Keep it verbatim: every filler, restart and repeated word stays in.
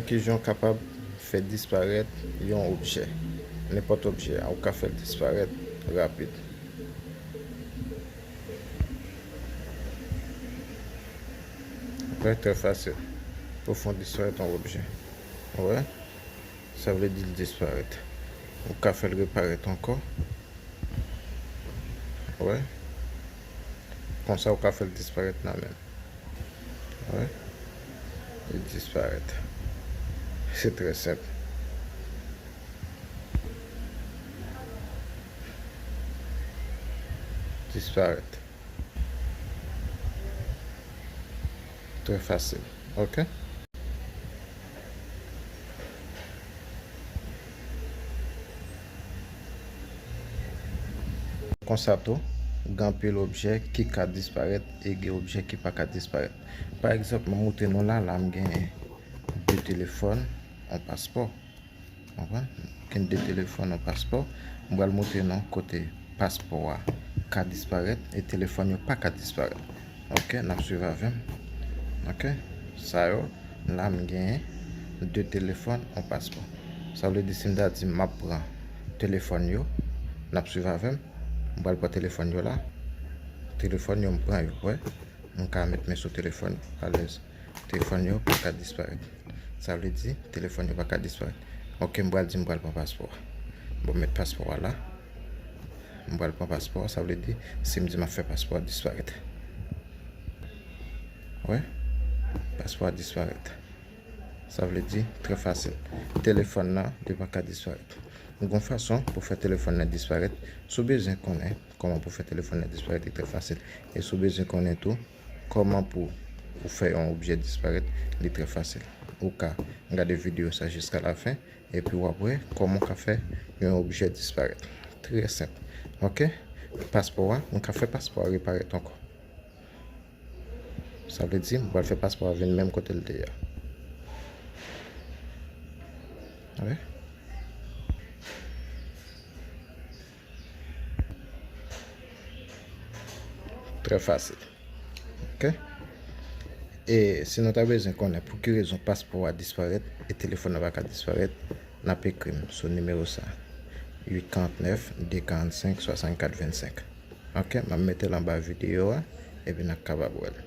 Kijan w kapab fè disparèt yon objè? Nenpòt objè, ou ka fè l disparèt rapid. Trè, trè fasil pou fè w disparèt yon objè. Ou wè? Sa vle di l disparèt. Ou ka fè l reparèt ankò. Ou wè? Konsa ou ka fè l disparèt nan men. Ou wè? Li disparèt. Se trè senp. Disparèt. Trè fasil. Ok? Konsa tou, gen anpil objè ki ka disparèt e gen objè ki pa ka disparèt. Pa egzanp, mwen montre nou la, la m gen de telefòn, yon paspò. Konprann? Gen de telefòn, yon paspò. Mwen pral montre nou kote paspò a ka disparèt e telefòn yo pa ka disparèt. Ok, n ap swiv avè m. Ok, sa yo, la m genyen de telefòn, yon paspò. Sa vle di si m ta di m ap pran telefòn yo, n ap swiv avè m. M pral pran telefòn yo la. Telefòn yo, m pran yo, wè. M ka met men sou telefòn yo, alèz. Telefòn yo pa ka disparèt. Sa vle di, telefòn yo pa ka disparèt. Ok, m pral di m pral pran paspò a. Bon, m met paspò a la. M pral pran paspò a, sa vle di, si m di m ap fè paspò a disparèt. Wè, paspò a disparèt. Sa vle di, trè fasil. Telefòn nan, li pa ka disparèt. Gon fason pou fè telefòn nan disparèt. Si w bezwen konnen kòman pou fè telefòn nan disparèt, li trè fasil. E si w bezwen konnen tou kòman pou ou fè yon objè disparèt, li trè fasil. Ou ka gade videyo sa jiska lafen, epi w ap wè kòman w ka fè yon objè disparèt. Trè senp. Ok? Paspò a, nou ka fè paspò a reparèt ankò. Sa vle di, m pral fè paspò a vin menm kote l te ye a. Ok? Trè fasil. Ok? E si nou ta bezwen konnen pou ki rezon paspò a disparèt e telefòn nan pa ka disparèt, n ap ekri m sou nimewo sa, uit karant nèf, de karant senk, swasannkat vennsenk. Ok, m ap mete l anba videyo a, epi n ap kapab wè l.